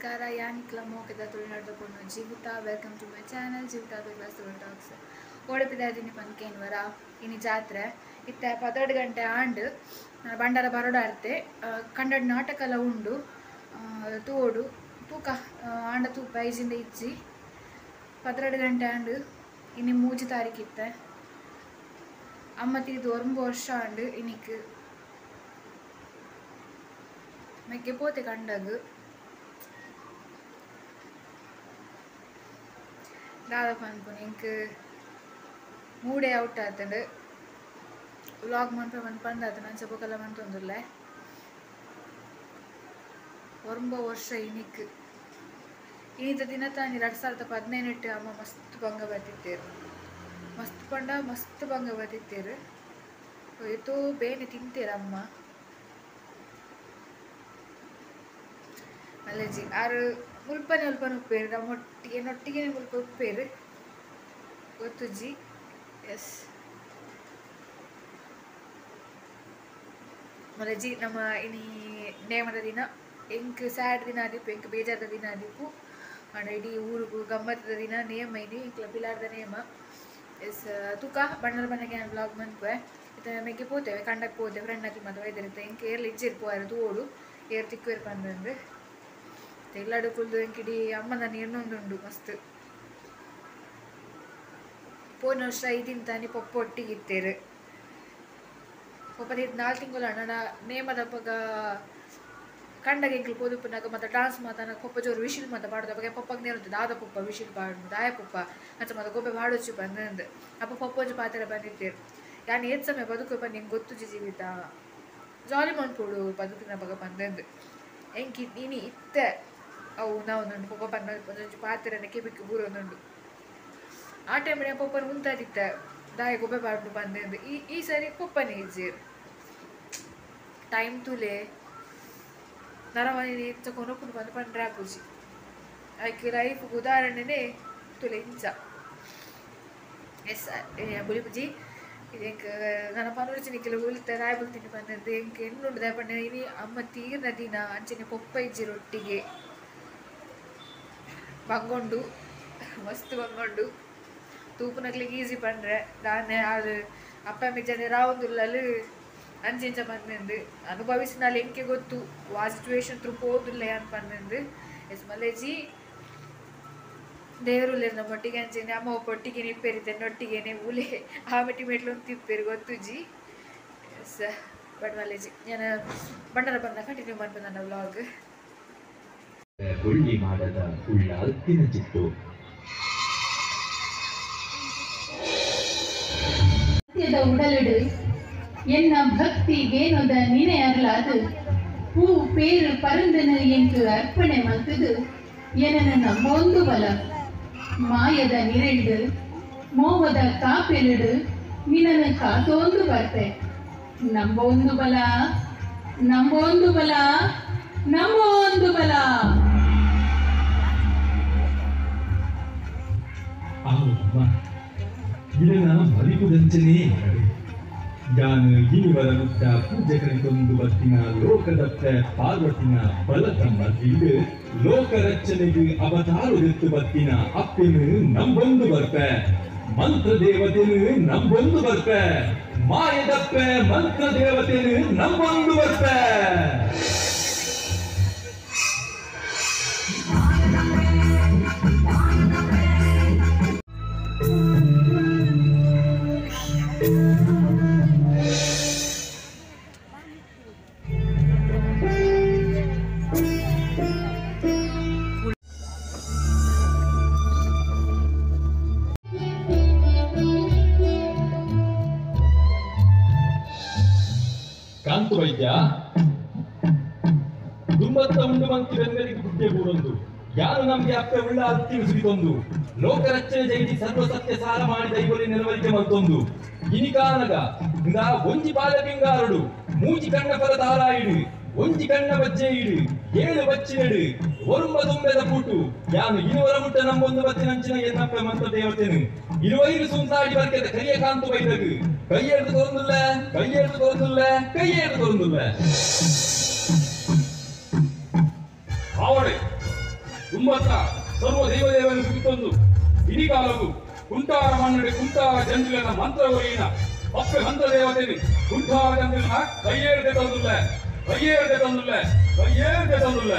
ನಮಸ್ಕಾರ ಯಾನಿಕ್ಲ ಮೋಕೆದ ತುಳುನಾಡ್ದ ಪೊಣ್ಣು Jeevitha. Welcome to my channel Jeevitha Bilwas talks. ಓಡಪಿದಾದಿನಿ ಪನ್ಕೇನ್ವರ ಇನಿ ಜಾತ್ರೆ ಇತ್ತೆ 12 ಗಂಟೆ ಆಂಡ್ ಬಂಡಾರ ಬರೋಡ ಅರ್ತೆ ಕಂಡಡ್ ನಾಟಕಲ ಉಂಡು ತೋಡು ತೂಕ ಆಂಡ ತೂಪ ಐಜಿಂದ ಇಜ್ಜಿ 12 ಗಂಟೆ ಆಂಡ್ ಇನಿ 3 ತಾರೀಕು ಇತ್ತೆ ಅಮ್ಮ ತೀದು 9 ವರ್ಷ ಆಂಡ್ ಇನಿಕ್ ಮೆಕ್ಕೆ ಪೋತೆ ಕಂಡಗ್ ದಾದಪ್ಪ ಅನ್ಕೊಂಡು ಎಂಕ್ ಮೂಡೆ ಔಟ್ ಆತಂಡು ವ್ಲಾಗ್ ಮನ್ಪೆ ಮನ್ಪಂದಾತನ ಅಂಚ ಬೊಕಲ ಮಂತೊಂದುಲ್ಲೆ 9 ವರ್ಷ ಇನಿಕ್ ಇನಿತ ದಿನ ತಾನಿ 2018 ಅಮ್ಮ ಮಸ್ತ್ ಬಂಗ ಬರ್ತಿತ್ತೇರು ಮಸ್ತ್ ಪಂಡ ಮಸ್ತ್ ಬಂಗ ಬರ್ತಿತ್ತೇರು ಏತೋ ಬೇನೆ ತಿಂತೇರಮ್ಮ ಮಲ್ಲಜಿ ಆರು ಮುಲ್ಪನೆ ಮುಲ್ಪನೆ ಉಪ್ಪೇರು ನಮ್ಮೊಟ್ಟಿಗೆ ನೊಟ್ಟಿಗೆ ಮುಲ್ಪ ಉಪ್ಪೇರು ಗೊತ್ತುಜ್ಜಿ. ಎಸ್ ಮಲ್ಲಜಿ ನಮ್ಮ ಇನಿ ನೇಮದ ದಿನ ಎಂಕ್ ಸ್ಯಾಡ್ ದಿನ ಆದಿಪ್ಪು ಎಂಕ್ ಬೇಜಾರದ ದಿನ ಆದಿಪ್ಪು ಆಂಡ ಇಡೀ ಊರುಗು ಗಮ್ಮತ್ತದ ದಿನ ನೇಮ ಇನಿ ಎಂಕ್ಲ ಪಿಲಾರ್ದ ನೇಮ. ಎಸ್ ತೂಕ ಬಣ್ಣದ ಬಣ್ಣಗೆ ನಾನು ಬ್ಲಾಗ್ ಮನ್ಪೆ ಇತ್ತೆ ಮೆಗ್ಗೆ ಪೋತೇವೆ ಕಂಡಕ್ಕೆ ಪೋತೆ ಫ್ರೆಂಡ್ ಹಾಕಿ ಮತ್ತೆ ವೈದ್ಯರಿತ್ತೆ ಎಂಕ್ ಏರ್ಲಿ ಇಜ್ಜಿರ್ ಪೋಯಾರ ತೋಡು ಏರ್ ತಿಕ್ಕುವೇರು ಪಂದಂದು ಎಲ್ಲಾಡು ಕುಲ್ದು ಎಂಕಿಡಿ ಅಮ್ಮನ ಇನ್ನೊಂದುಂಡು ಮಸ್ತ್ ಪೋನ ವರ್ಷ ಐದಿಂತಾನೆ ಪೊಪ್ಪ ಒಟ್ಟಿಗೆ ಇತ್ತೇರು ಪೊಪ್ಪ 4 ತಿಂಗಳು ಅಣ್ಣ ನೇಮದಪ್ಪಗ ಕಂಡಗ ಎಂಕ್ಲು ಪೋದುಪ್ಪನಾಗ ಮತ್ತೆ ಡಾನ್ಸ್ ಮಾತಾನ ಪೊಪ್ಪ ಜೋರು ವಿಶಿಲ್ ಮಾತ ಪಾಡೋದು ಪೊಪ್ಪಗೆ ನೇರುತ್ತೆ ದಾದ ಪೊಪ್ಪ ವಿಶಿಲ್ ಪಾಡು ದಾಯ ಪೊಪ್ಪ ಅಂಚ ಮತ್ತೆ ಗೊಬ್ಬೆ ಪಾಡೊಚ್ಚು ಬಂದಂದು ಅಪ್ಪ ಪೊಪ್ಪ ಒಂಜಿ ಪಾತ್ರ ಬಂದಿತ್ತೇರು ಯಾನ್ ಏತ್ ಸಮಯ ಬದುಕು ನಿಂಗೆ ಗೊತ್ತು ಜೀವಿತ ಜಾಲಿ ಮನ್ಪೋಡು ಬದುಕಿನ ಬಗ ಬಂದಂದು ಎಂಕಿ ಇನಿ ಇತ್ತೆ ಅವು ನಾವು ಪೊಪ್ಪ ಪನ್ನ ಒಂದೊಂದು ಪಾತ್ರೆನ ಕೆಬಿಕ್ ಬೂರೊಂದುಂಡು ಆ ಟೈಮ್ ಪೊಪ್ಪನ ಉಂತಾದಿತ್ತ ದಾಯ ಗೊಬ್ಬೆ ಪಾಡು ಬಂದಂದು ಈ ಈ ಸರಿ ಪೊಪ್ಪನೇ ಇಜ್ಜೇರು ಟೈಮ್ ತುಲೆ ನರಮನೆ ಇಂಚ ಕೊನೊಪುಂಡು ಬಂದು ಪಂಡ್ರೆ ಆಪುಜಿ ಐಕ್ ಲೈಫ್ ಉದಾಹರಣೆನೇ ತುಲೆ ಇಂಚ. ಎಸ್ ಬುಲಿಪುಜಿ ಎಂಕ್ ನನ್ನ ಪನುರ್ಚಿ ನಿಕ್ಕೆಲ್ಲ ಉಲ್ತ ರಾಯ್ ಬುಲ್ತೀನಿ ಬಂದದ್ದು ಎಂಕ್ ಎನ್ನುಂಡು ದಾಯ ಪಂಡ ಇನಿ ಅಮ್ಮ ತೀರ್ನ ದಿನ ಅಂಚನೆ ಪೊಪ್ಪ ಇಜ್ಜಿ ರೊಟ್ಟಿಗೆ ಬಂಗೊಂಡು ಮಸ್ತ್ ಬಂಗೊಂಡು ತೂಪುನಕ್ಲಿಗೆ ಈಸಿ ಪಂಡ್ರೆ ದಾನೆ ಅದು ಅಪ್ಪ ಮಿಜ್ಜನೆ ರಾವೊಂದುಲ್ಲಲು ಅಂಚಿಂಚ ಬಂದಂದು ಅನುಭವಿಸಿನಾಲ್ ಎಂಕೆ ಗೊತ್ತು ವಾ ಸಿಚುವೇಶನ್ ತ್ರೂ ಪೋದುಲ್ಲ ಅಂತ ಬಂದಂದು. ಎಸ್ ಮಲ್ಲೇಜಿ ದೇವರುಲ್ಲೇರು ನಮ್ಮ ಒಟ್ಟಿಗೆ ಅಂಚೆನೆ ಅಮ್ಮ ಒಟ್ಟಿಗೆ ನಿಪ್ಪೇರಿದ್ದೆ ನೊಟ್ಟಿಗೆನೆ ಉಲೆ ಆ ಮೆಟ್ಟಿ ಮೆಟ್ಲು ಅಂತ ತಿಪ್ಪೇರು ಗೊತ್ತುಜಿ. ಎಸ್ ಬಟ್ ಮಲ್ಲೇಜಿ ನಾನು ಬಂಡಾರ ಬಂದ ಕಂಟಿನ್ಯೂ ಮಾಡ್ಬೋದು ನನ್ನ ವ್ಲಾಗ್. ಗುಳ್ಳಿ ಮಾಡದ ಉಳ್ಳಾಲ್ತಿನ ಚಿತ್ತು ಸತ್ಯದ ಉಡಲಿಡು ಎನ್ನ ಭಕ್ತಿ ವೇನೊದ ನಿನೆ ಅರ್ಲಾದು ಪೂ ಪೇರು ಪರಂದನು ಎಂದು ಅರ್ಪಣೆ ಮಂತದು ಏನನ ನಂಬೊಂದು ಬಲ ಮಾಯದ ನಿರೆಂಡು ಮೋವದ ಕಾಪೆಲಿಡು ನಿನ್ನನ್ನು ಕಾತೋಂದು ಬರ್ತೆ ನಂಬೊಂದು ಬಲ ನಂಬೊಂದು ಬಲ ನಂಬೊಂದು ಬಲ. ಇದನ್ನ ಮರಿಪುದಂಚನೇ ಮರವೆ ಯಾನು ಇನಿವರ ಮುತ್ತ ಪೂಜೆ ಕಲಿತೊಂದು ಬತ್ತಿನ ಲೋಕದತ್ತ ಪಾರ್ವತಿನ ಬಲತ ಮರ್ದಿಡು ಲೋಕ ರಚನೆಗೆ ಅವತಾರುದೆತ್ತು ಬತ್ತಿನ ಅಪ್ಪೆನು ನಂಬೊಂದು ಬರ್ಪೆ ಮಂತ್ರ ದೇವತೆನು ನಂಬೊಂದು ಬರ್ಪೆ ಮಾಯದಪ್ಪೆ ಮಂತ್ರ ದೇವತೆನು ನಂಬೊಂದು ಬರ್ಪೆ. ಕಾಂತು ವೈದ್ಯ ದುಂಬತ್ತ ಉಂಡು ಮಂತಿ ಬೆಂಗಲಿಗೆ ಬುದ್ಧಿ ಬೂರೊಂದು ಯಾರು ನಮ್ಗೆ ಅಪ್ಪೆ ಉಳ್ಳ ಅತ್ತಿ ಸುರಿತೊಂದು ಲೋಕ ರಚನೆ ಜೈತಿ ಸರ್ವ ಸತ್ಯ ಸಾರ ಮಾಡಿದ ಇವಳಿ ನೆಲವರಿಕೆ ಮಲ್ತೊಂದು ಇನಿಕಾನಗ ಇಂದ ಒಂಜಿ ಬಾಲ ಪಿಂಗಾರಡು ಮೂಜಿ ಕಣ್ಣ ಫಲ ತಾರಾಯಿಡು ಒಂಜಿ ಕಣ್ಣ ಬಜ್ಜೆ ಇಡು 7 ಬಚ್ಚಿನೆಡು ಒರುಂಬ ತುಂಬೆದ ಪೂಟು ಯಾನು ಇರುವರ ಮುಟ್ಟ ನಂಬೊಂದು ಬತ್ತಿನಂಚಿನ ಎನ್ನಪ್ಪೆ ಮಂತ್ರ ದೇವತೆನು ಇರುವೈರು ಸುಂಸಾಡಿ ಬರ್ಕೆದ ಕರಿಯ ಕಾಂತು ಬೈದಗು ಕೈಯೆಡ್ದು ತೊರಂದುಲ್ಲ ಕೈಯೆಡ್ದು ತೊರಂದುಲ್ಲ ಕೈಯೆಡ್ದು ತೊರಂದುಲ್ಲ. ಆವಡೆ ದುಂಬತ್ತ ಸರ್ವ ದೈವದೇವನ ಸುಗಿತೊಂದು ಇನಿಕಾಲವು ಕುಂಟಾರ ಮಣ್ಣಡಿ ಕುಂಟಾರ ಜಂಜುಲನ ಮಂತ್ರವರಿನ ಅಪ್ಪೆ ಮಂತ್ರ ದೇವತೆನಿ ಕುಂಟಾರ ಜಂಜುಲನ ಕೈಯೇರದೆ ತಂದುಲ್ಲ ಕೈಯೇರದೆ ತಂದುಲ್ಲ ಕೈಯೇರದೆ ತಂದುಲ್ಲ.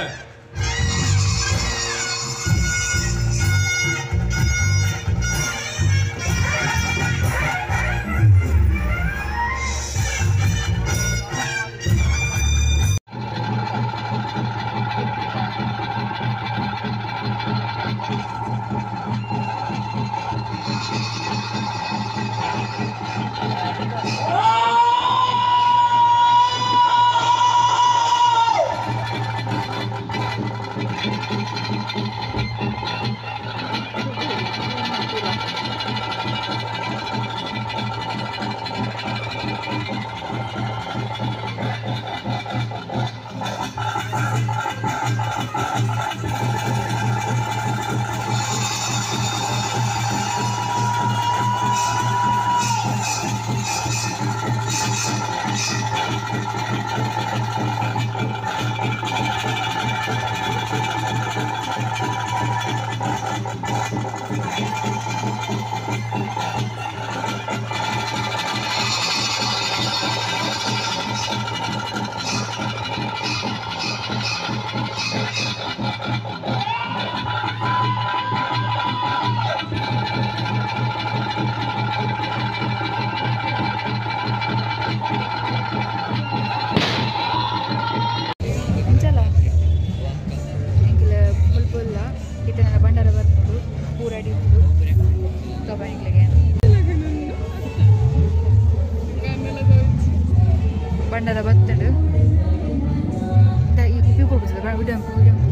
ಬಂಡರ ಬತ್ತಂಡು ಈ ಕುಪ್ಪಿ ಕೊಡ್ಬೋದು ವಿಡಂಪು ವಿಡಂಪು.